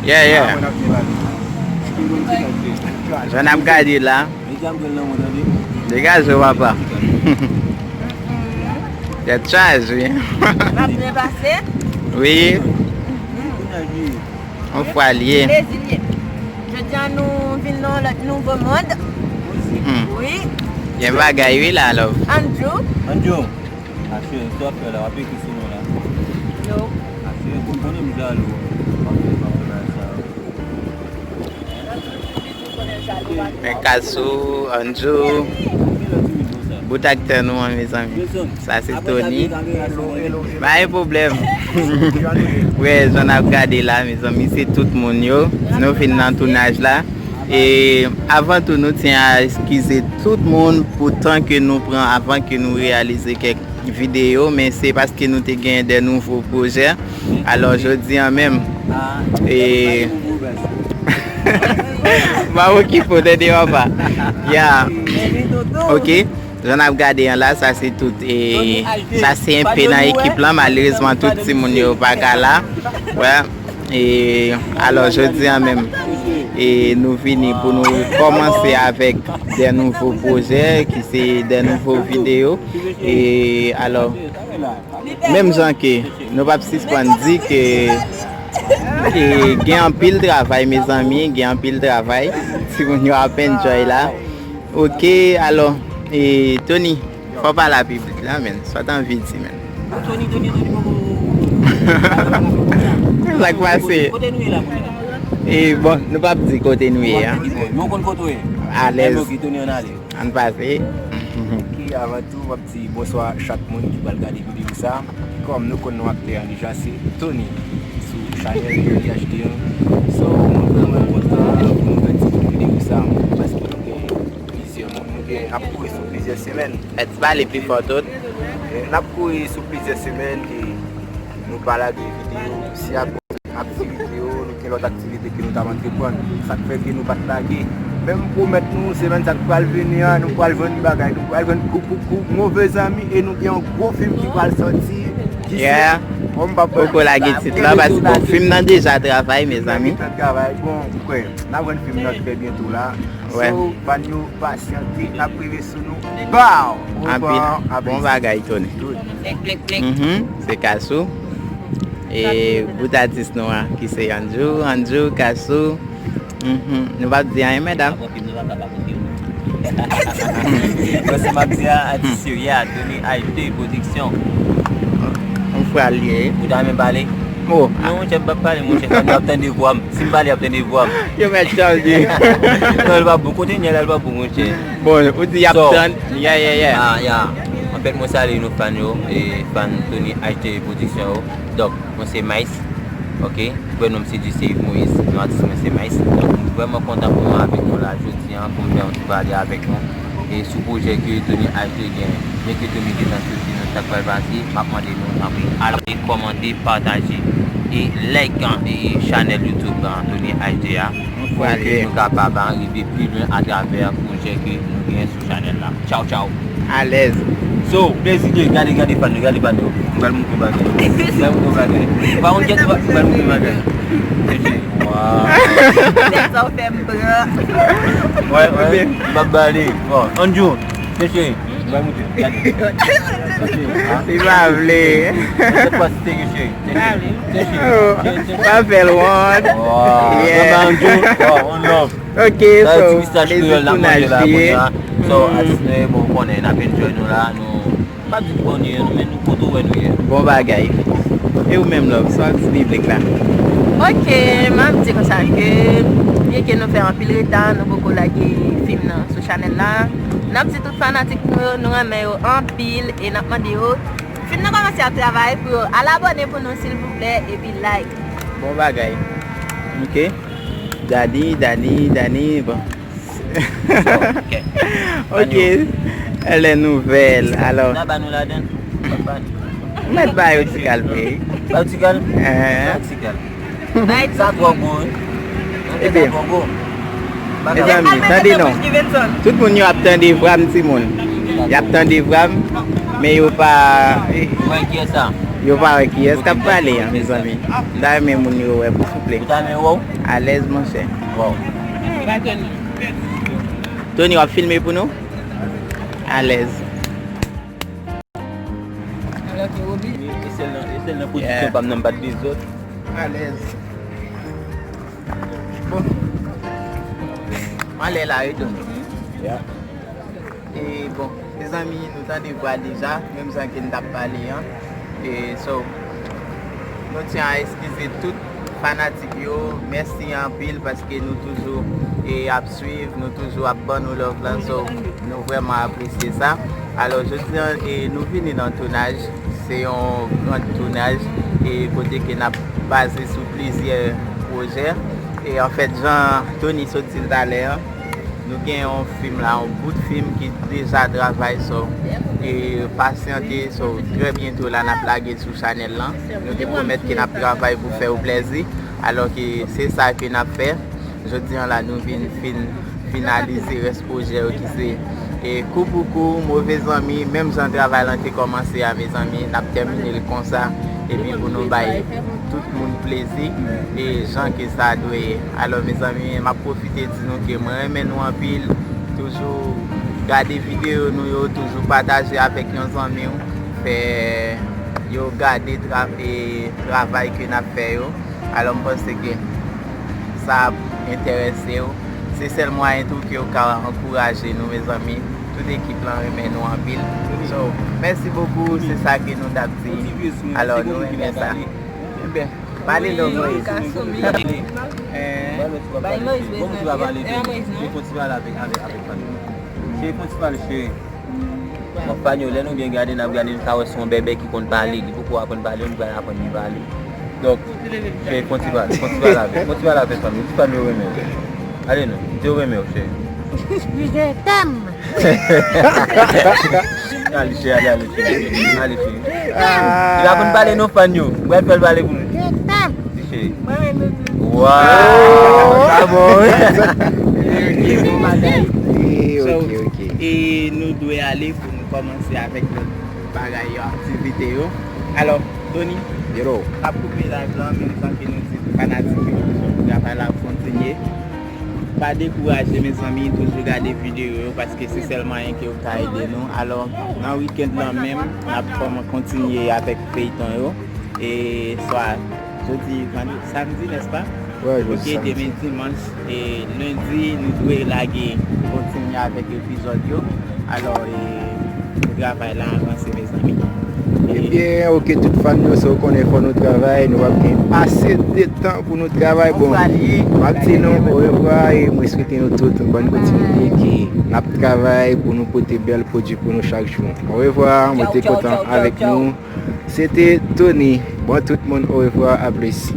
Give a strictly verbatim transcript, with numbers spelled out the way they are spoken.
Yeah, yeah. Jan n ap gade la. Degaje w, papa. Tèt chaje, wi. L ap byen pase? Wi. Yon fwa l ye. Plezi l ye. Jodi a nou vin nan yon lòt nouvo mond. Wi. Gen bagay, wi, la, love. Andrew. Andrew. Asye, sa w ap fè la, w ap ekri sou mwen la. Yo. Asye, ou konnen m jalou. W ap fè, w ap fè bagay sa. Men Kasou, Andrew, bout aktè nou an, mezanmi. Sa se Tony. Pa gen pwoblèm. Wè, jan n ap gade la, mezanmi, se tout moun yo. Nou vin nan tounaj la. E avan tou, nou tyen a eskize tout moun pou tan ke nou pran avan ke nou reyalize kèk videyo, men se paske nou te gen de nouvo pwojè. Alò, jodi an menm, e, m ap okipe w, tande, papa. Ya. Ok. Jan n ap gade an la, sa se tout. E, sa se enpe nan ekip lan. Malerezman, tout timoun yo pa ka la. Wè. E, alò, jodi an menm, e, nou vini pou nou kòmanse avèk de nouvo pwojè, ki se de nouvo videyo. E, alò, menm jan ke nou p ap sispann di ke, e, gen anpil travay, mezanmi, gen anpil travay. Timoun yo ap enjoy la. Ok, alò, e, Tony, fò w pale a piblik la, menn. Sa w t anvi di, menn? Tony, Tony, Tony, poko. Sa k pase? Kote nou ye la kounye a? E, bon, nou p ap di kote nou ye a. Nou konn kote w ye. Alèz. Ok, Tony, ann ale. Ann pase. Ok, avan tou, m ap di bonswa chak moun ki pral gade videyo sa. Kòm nou konn non aktè an deja, se Tony sou chanèl Tony H D an. So, mwen vrèman kontan pou nou fè ti bout videyo sa, paske nou gen plizyè moun, nou gen, n ap kouri sou plizyè semèn. Fè ti pale pi fò tout. E, n ap kouri sou plizyè semèn ke nou pa lage videyo. Si a aktivite yo, nou gen lòt aktivite ke nou t ap antreprann. Sa k fè ke nou pa t lage. Men m pwomèt nou, semèn sa k pral vini an, nou pral jwenn bagay. Nou pral jwenn gwo, gwo, gwo move zanmi e nou gen yon gwo fim ki pral sòti. Yeah. Bon, m p ap poko lage tit la, paske, bon, fim nan deja travay, mezanmi. Travay. Bon, m kwè n ap jwenn fim nan trè byento la. Wè. So, fan yo, pasyante, n ap rive sou nou. Bow! Anpil. Bon bagay, Tony. Mhm, se Kasou. E bout atis nou an, ki se Andrew, Andrew, Kasou. Mhm. Nou p ap di anyen, medam. Bon, sa m ap di a, atis yo, yeah, Tony H D Production. Yon fwa l ye. Ou ta renmen pale? Oh. Non, monchè, m p ap pale, monchè, fan yo ap tande vwa m. Si m pale, y ap tande vwa m. Yo mèt chanje. Non, l pa bon. Kote n ye la, l pa bon, monchè. Bon, ou di y ap tann. Yeah, yeah, yeah. Ah, yeah. Anfèt, mwen salye nou fan yo, e fan Tony H D Production yo. Donk, mwen se Mice, ok? Vrè non m se Dieu, se Yves Moïse, non atis mwen se Mice. Donk, m vrèman kontan pou mwen avèk nou la jodi a, pou m fè yon ti pale avèk nou. E sou pwojè ke Tony H D gen, men ke Tony gentan soti nan sa k pral pase, m ap mande nou, tanpri, al abòne, kòmante, pataje, e like, e chanèl YouTube, a, Tony H D a, pou ke nou kapab, a, rive pi lwen atravè pwojè ke nou gen sou chanèl la. Tchaw, tchaw. Alèz. So, plezi de gade, gade fan yo, gade fan yo. M pral montre bagay. M pral montre bagay. Ou pa konn kèt, m pral montre bagay. Wow. Tèt sa w fè m pran. Wè, wè. M ap bale. Bon, Andrew, chèche. M pral montre. Gade. Chèche, ha? Li pa vle. Sèt fwa si chèche. Chèche. Chèche. Oh, chèche. Pa fè l wont. Wow. Yeah. Baba Andrew. Wow, one love. Ok, so, plezi tounaj li ye. So, atis nou ye, bon, ou konnen, n ap enjoy nou la, nou pa di kote nou ye, non, men nou kote w wè nou ye. Bon bagay. E ou menm, love, sa w ap di piblik la? Ok, m ap di konsa ke, byen ke nou fè anpil reta, nou poko lage fim nan sou chanèl la. N ap di tout fanatik nou yo, nou renmen yo anpil, e n ap mande yo, fim nan kòmanse ap travay, pou yo al abòne pou nou, silvouplè, epi like. Bon bagay. Ok. Dani, Dani, Dani, bon. Ok. Ok. Lè nouvèl, alò. N a ba nou ladan. Ou mèt ba yo ti kalme. Ba yo ti kalme? Eh. Ba yo ti kalme. Sa twò gwo, wi. Ebyen, sa twò gwo. Mezanmi, tande non. Tout moun yo ap tande vwa m, timoun. Y ap tande vwa m, men yo pa. Mwen, kiyès sa? Yo pa wè kiyès k ap pale an, mezanmi. M ta renmen moun yo wè pou souple. Ou ta renmen wè w? Alèz, monchè. Wow. Tony, w ap filme pou nou? Alèz. E sèl nan, e sèl nan pozisyon pa m nan, m pa t bezwen. Alèz. Bon. Anlè la, wi, Tony. Yeah. E bon, mezanmi, nou tande vwa deja, menm jan ke n t ap pale an. E so, nou tyen a eskize tout fanatik yo. Mèsi anpil paske nou toujou e ap swiv, nou toujou ap ban nou love lan. So, nou vrèman apresye sa. Alò, jodi an, e nou vini nan tounaj. Se yon gran tounaj e kote ke n ap baze sou plizyè pwojè. E anfèt, jan Tony sot di l talè an, nou gen yon fim la, yon bout fim ki deja travay, so, e pasyante, so, trè byento la, n ap lage l sou chanèl lan. Nou te pwomèt ke n ap travay pou fè yo plèzi, alò ke se sa ke n ap fè. Jodi an la, nou vin fin, finalize rès pwojè yo ki se, e, Kou pou Kou, Move Zanmi, menm jan travay lan te kòmanse a, mezanmi, n ap tèmine l konsa, epi pou nou bay tout moun plezi, e jan ke sa dwe ye. Alò, mezanmi, m ap pwofite di nou ke mwen renmen nou anpil, toujou gade videyo nou yo, toujou pataje avèk yon zanmi w, fè yo gade tra-, e, travay ke n ap fè yo. Alò, m panse ke sa ap enterese w. Se sèl mwayen tou ke w ka ankouraje nou, mezanmi. Tout ekip lan renmen nou anpil. So, mèsi bokou, se sa ke nou t ap di. Alò, nou renmen sa. Ebyen, pale non, Moïse. Eh, bay Moïse bezwen. Fè yon ti pale avèk, avèk, avèk fanmi. Cheri, fè yon ti pale, cheri. Bon, fanmi yo, lè nou byen gade, n ap gade, nou ka wè se yon bèbè ki konn pale, li poko aprann pale, nou pral aprann li pale. Donk, cheri, fè yon ti pale, fè yon ti pale avèk, fè yon ti pale avèk fanmi, di fanmi yo renmen w. Ale non, di yo renmen w, cheri. Je t'aime. Ale, cheri, ale, ale, cheri. Ale, cheri. Li pa konn pale non, fanmi yo. Mwen fè l pale pou nou. Je t'aime. Di cheri. Mwen renmen w. Waw, sa bon. Ok, bon bagay. Ok, ok. E nou dwe ale pou nou kòmanse avèk lòt bagay yo, aktivite yo. Alò, Tony, ap koupe live lan, menm jan ke nou di fanatik yo, travay la ap kontinye. Pa dekouraje, mezanmi, toujou gade videyo yo, paske se sèl mwayen ke w ka ede nou. Alò, nan wikenn lan menm, n ap kòman kontinye avèk feyton yo. E swa jodi, vande-, samdi, nèspa? Wi, jodi, samdi. Ok, demen dimanch, e lendi, nou dwe lage, kontinye avèk epizòd yo. Alò, e, pou travay la avanse, mezanmi. E ebyen, ok, tout fan yo, sa w konnen, fò nou travay, nou p ap gen ase de tan pou nou travay. Bon, m ap di nou orevwa e mwen swete nou tout yon bòn kontinite ke n ap travay pou nou pote bèl pwodui pou nou chak jou. Orevwa, mwen te kontan avèk nou. Se te Tony. Bon, tout moun, orevwa, a plis.